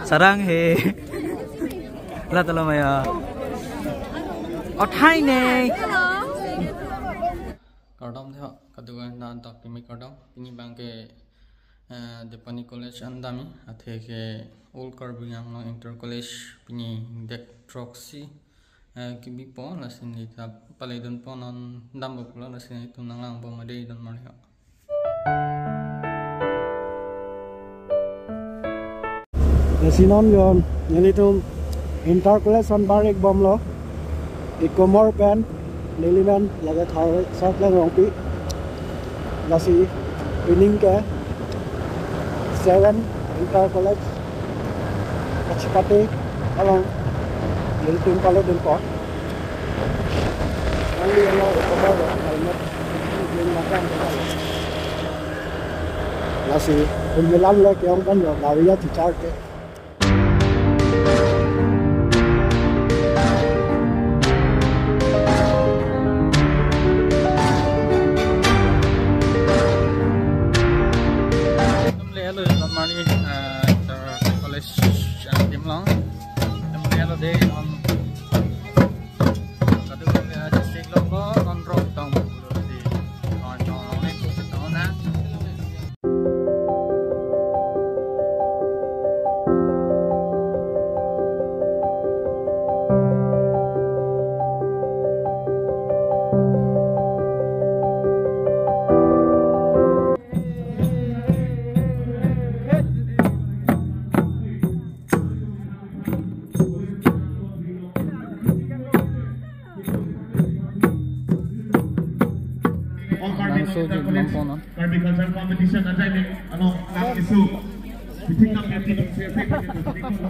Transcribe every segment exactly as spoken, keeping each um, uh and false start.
Sarang he. La talo maya. Othai ne. Kardom tha, kadokave nangtum kimi kardom. Pini abangke, eh, Depani College an damji, atheke Old Karbi Anglong Inter College pini ingdek throksi, eh, kebipo, lasi neli ta paledunpo, non dampo pulo, lasi nelitum nanglangpo made, don marli ho. Lasi non jon, nelitum Inter College an bar-ik bomlo. Ikomor pen, neli men lake Thar Sarkleng Rongpi. Lasi pining ke seven Inter College kachepate along nelitum paledunpo. Nangli alo Ikomor lo, helmet, yung makan, lasi, pun melan le ke-ong kan lo, gari ya tichar-ke. Nelitum le alo, don marli, eh, Inter College, eh, adim along. Nelitum le alo dei, non kadokave district along ko, non Rongketong pulo dei. Non Rongketong along le ko chetong na. Langso jun nampo non. Karbi Cultural Competition ajai ne, ano, langso. Biting nam ya, biting se, se, se, se, se, se, se.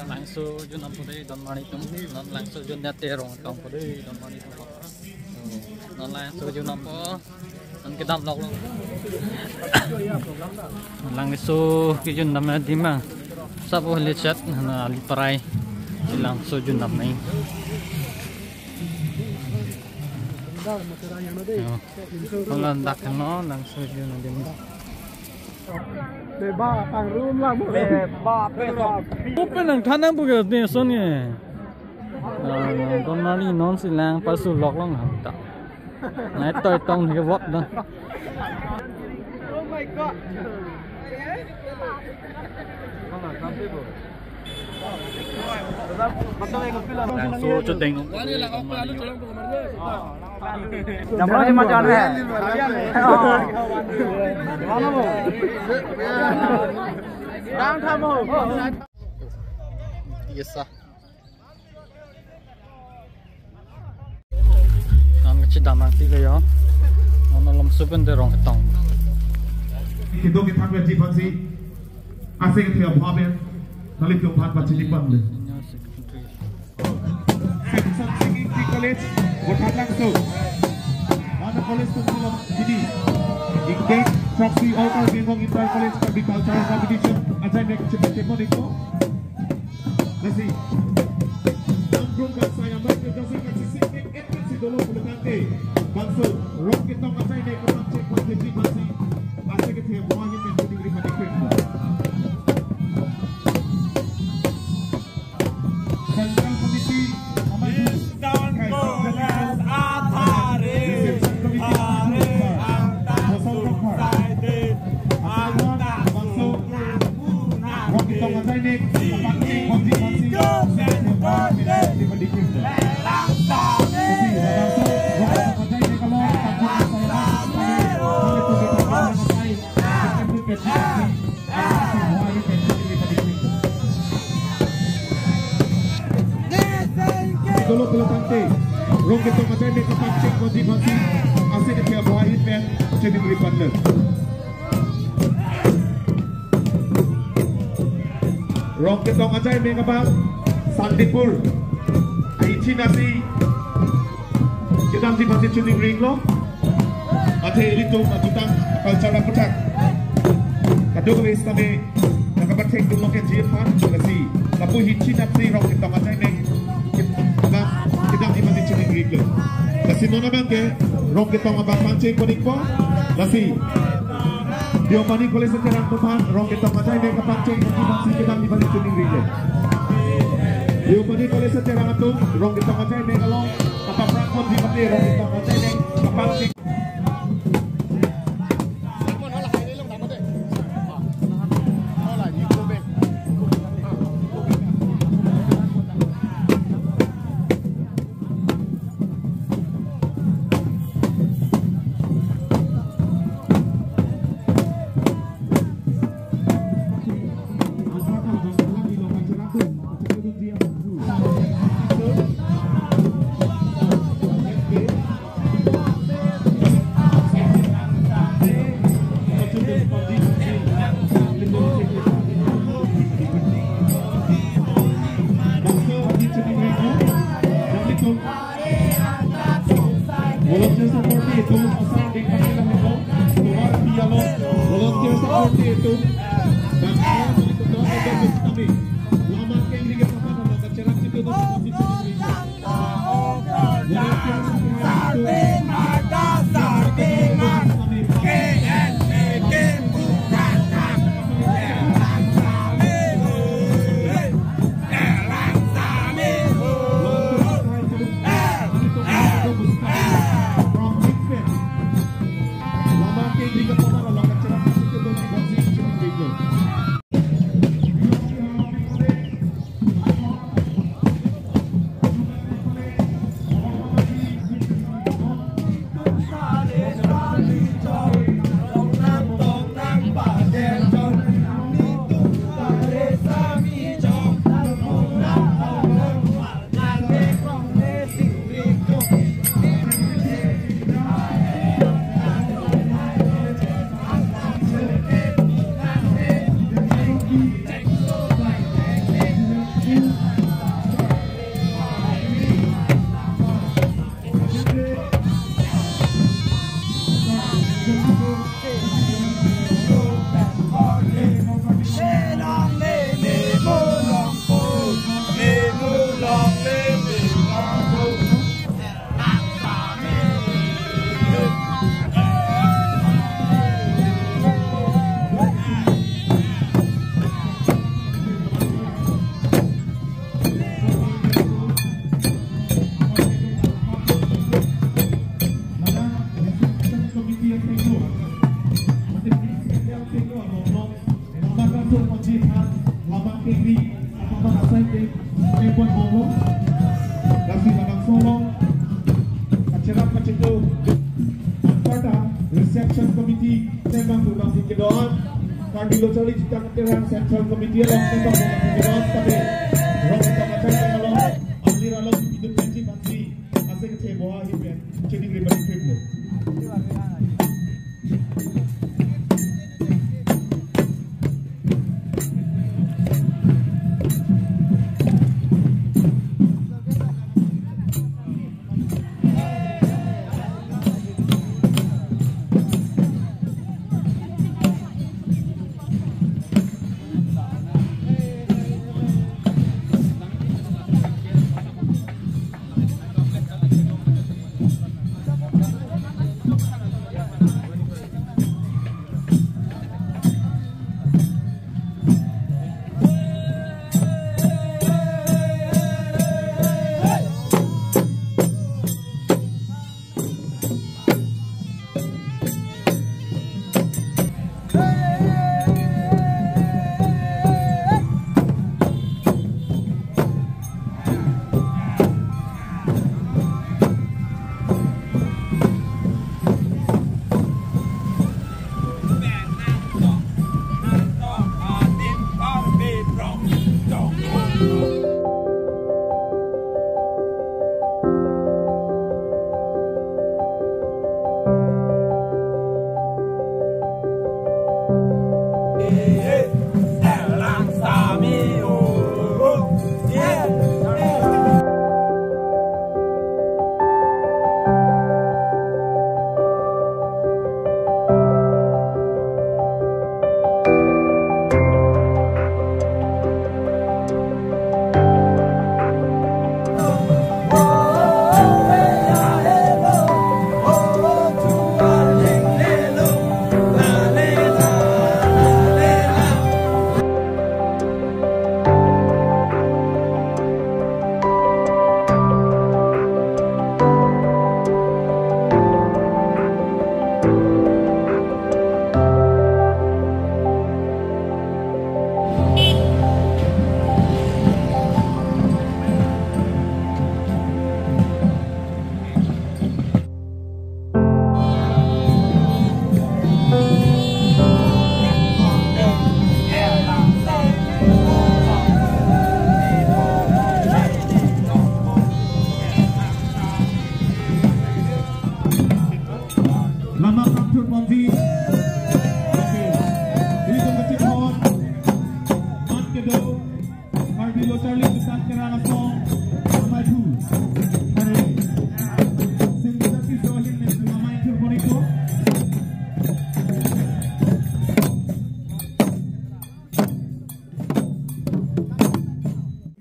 Langso jun nampo dei, don marli atum. Non langso jun ya te Rongketong po dei, don marli atum. Non langso jun nampo. An kedam lok lok. Langso kejun dam adim ma. Sabo lechat na ali parai. Langso jun dam nai. Yo. Holan dak no langso jun adim. Beba pangrum lam. Beba, beba. Open ang thanang buka ne son nge. Ah, don marli non si lang pasu lok long ham ta. Nai toi tong ke vot da. Oh my God. Langso chuteng nung. Namro jema jan hai. Dang thamo. Yes, sir. Non kachedam nangji ke yo. Non alom suben de Rongketong. Keduk kethak le ji aphansi. Ase kethe abha pen. Nelitum aphan pachini pon le. Section singing di college, Vothatlangso. Mana college atum si lom sini. Ingdeng throksi All Karbi Anglong Inter College Agricultural Competition ajai mek chepate pon-ikpo. Lasi. Nangkrung kangsai amai ke jasa kangsai singing et si dolo pulo tangte. Bangso Rongketong ajai mek kapangcheng pon-ikji aphansi. Ase kethe abha ahin pen putting ri pon-ikpo. Central Committee, Eastern Congress Athare, Reception Committee, Are Angta Bosol Rongphar, Society, Angta Bangso, Rongketong ajai mek kapangcheng pon-ikji aphansi, Rongketong ajai mek kapangcheng pon-ikji aphansi, Dolo pulo tangte, Rongketong ajai mek kapangcheng pon-ikji aphansi, ase kethe abha ahin pen, chini muri panle. Rongketong ajai mek abang, Sandipur. Ai chinasi, kedamji aphansi chini ring lo. Athe ilitum ajutang culture aputhak. Kadokave sitame nangkapathekdun lo ke ji aphan, lasi lapu hini chinatsi Rongketong ajai mek. Kedam, kedamji aphansi chini ring lo. Lasi non abangke Rongketong abang pangcheng pon-ikpo. Lasi. Deopani College acherang atum aphan rong ketong achai mek kapangcheng ponji aphansi kedamji aphansi choningri le. Deopani College acherang atum rong ketong achai mek along kapaphrang ponji aphansi rong ketong achai mek kapangcheng. Volunteer support itum asang ding kami lahelo, keluar pialo. Volunteer support itum dan keluar dari kedua kedua kami. Lama keng di kita mana nak cerah situ tu. Reception committee tembang tembang kedo-an, Karbi Lo Charli Sitang Terang Central Committee along tembang tembang kedo-an, tapi rong tembang tembang along, alir along hidup janji bansi, asik kece boha hipen, choningri balik film. Terang asong, amaiphu. Hari. Sing bisa kisah hin, amaiphu Moniko.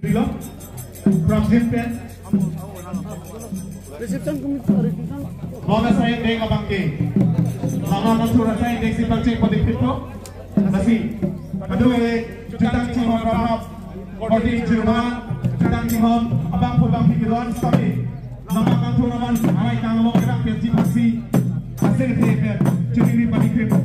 Bilo, from Jim Pen. Reception committee, reception. Mona sai deng abang ke. Mama mansura sai deng si pangcheng pati pito. Nasi. Aduh, eh, jutang chinghon rahap. Korte jirman, jutang chinghon, abangphu abangphi kedo-an sitame. Mama kangthur aman, arai kanglong kerang pen ji pasi. Aseng the pen, chini ri pati krip.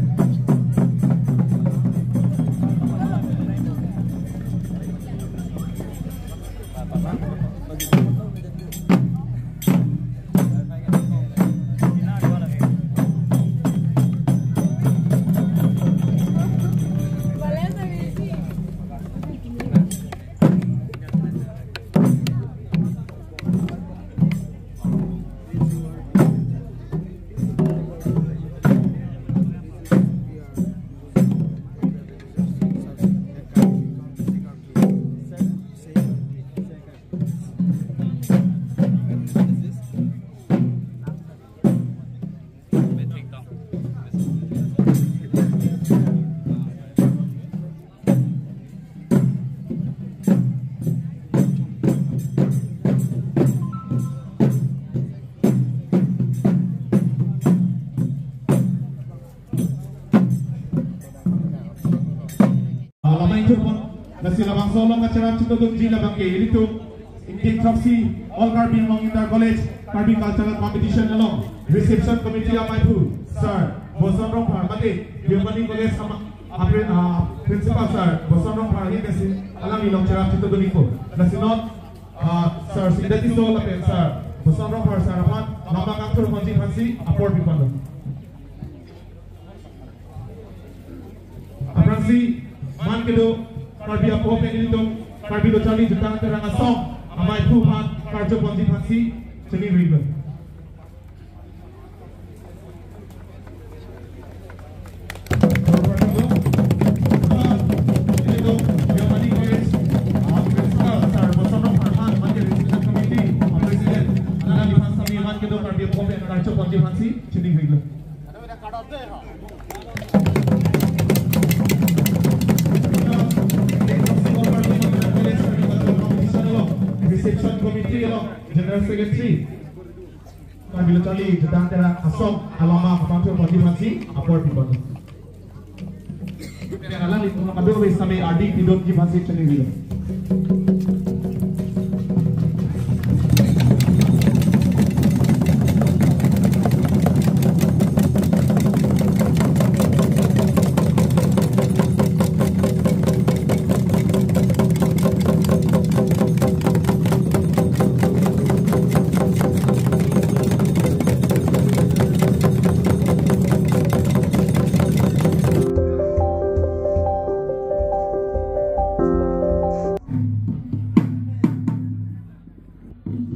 Lama ingjirpon, lasi labangso along kacherap chitodunji labang ke ilitum, ingting throksi, All Karbi Anglong Inter College Karbi Cultural Competition along, Reception Committee amaiphu, Sir Boson Rongphar, mate, Deopani College ama, apre, ah, Principal Sir Boson Rongphar, hi nesi, alangli along cherap chitodun-ikpo. Lasi non, ah, Sir Singda Tisso lapen Sir Boson Rongphar Sir aphan, mama kangthur ponji aphansi, apor pipon lo. Aphrangsi, man kedo, Karbi aphuthak pen ilitum, Karbi Lo Charli Jutang Terang Asong amaiphu aphan, karju ponji aphansi, chini ri lo. Karbi aphuthak pen karju ponji aphansi, chini ri lo. Reception Committee along General Secretary, Karbi Lo Charli Jutang Terang Asong alama kapangthur ponji aphansi apor pipon. Alangli kadokave sitame ardi pidunji aphansi chini ri lo.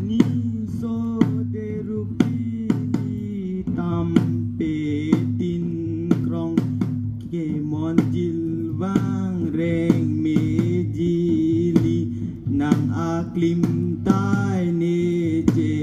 Niso derupi tampe tingkrong ke monjil vangreng mejili nang aklim tai ne je.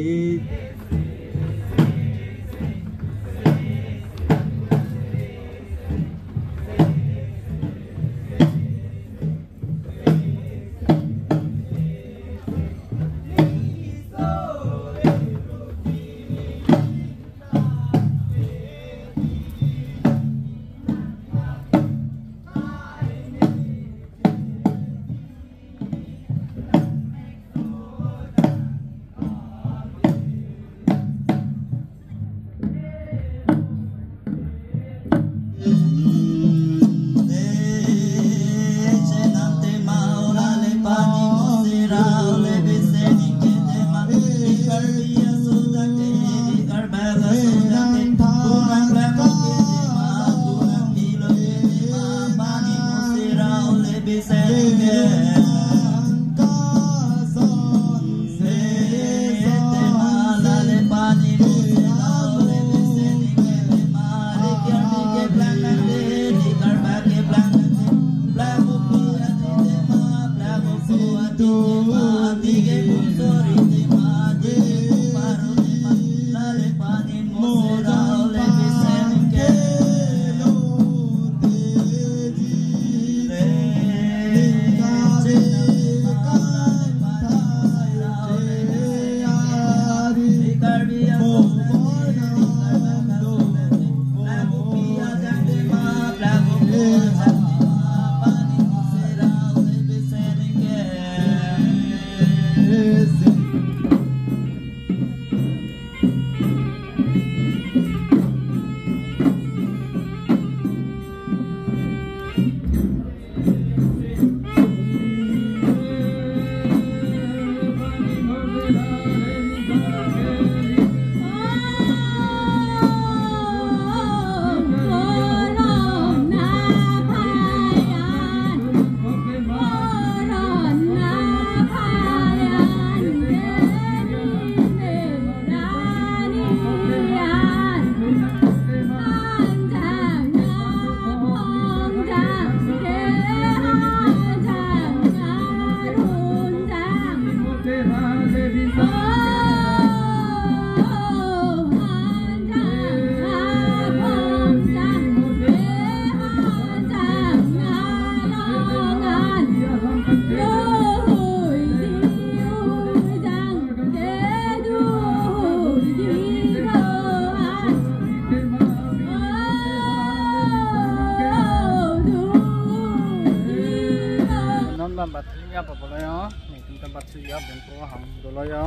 Non bang bathili ap apotlo yo, netum ta bathili ap dunpo, hang dolo yo.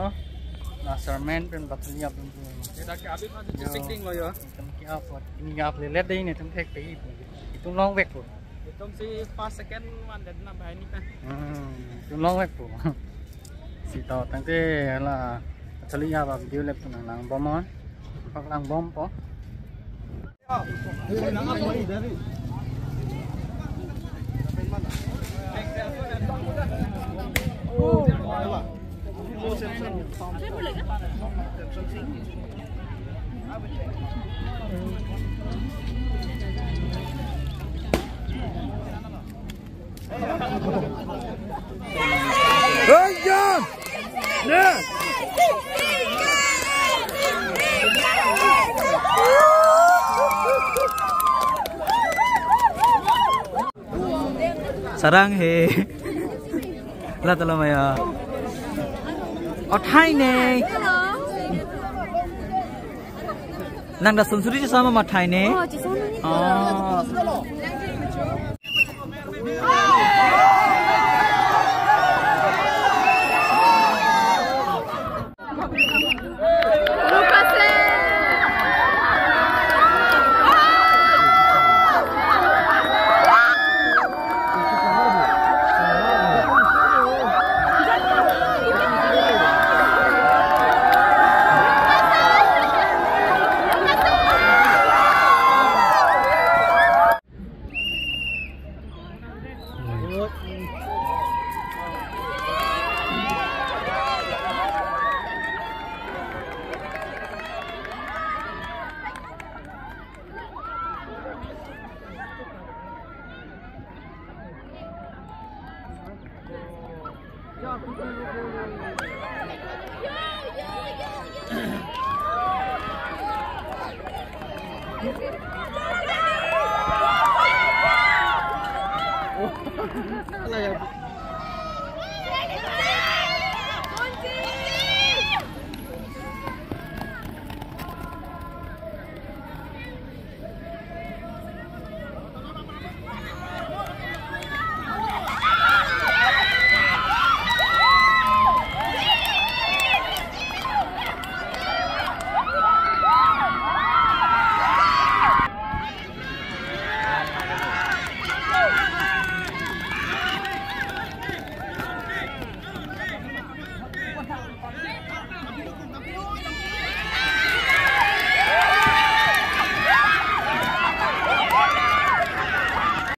Na sermen pen bathili ap dunpo. Dak ke abhi phan yo, check ding lo yo. Netum ke ap, ini ap lelet dei, netum thek pe itum longvekpo. Itum si first, second one, that na bahai ni kan. Hmm, itum longvekpo. Seta tangte la bathili ap a-video le itum nanglang bom on. Pak lang bompo. Hey, John! Yeah! Sarang he. La talo maya. Oh, Thai ne. Nang da sunsuri chesam ma Thai ne? Oh, chesam ne. Oh.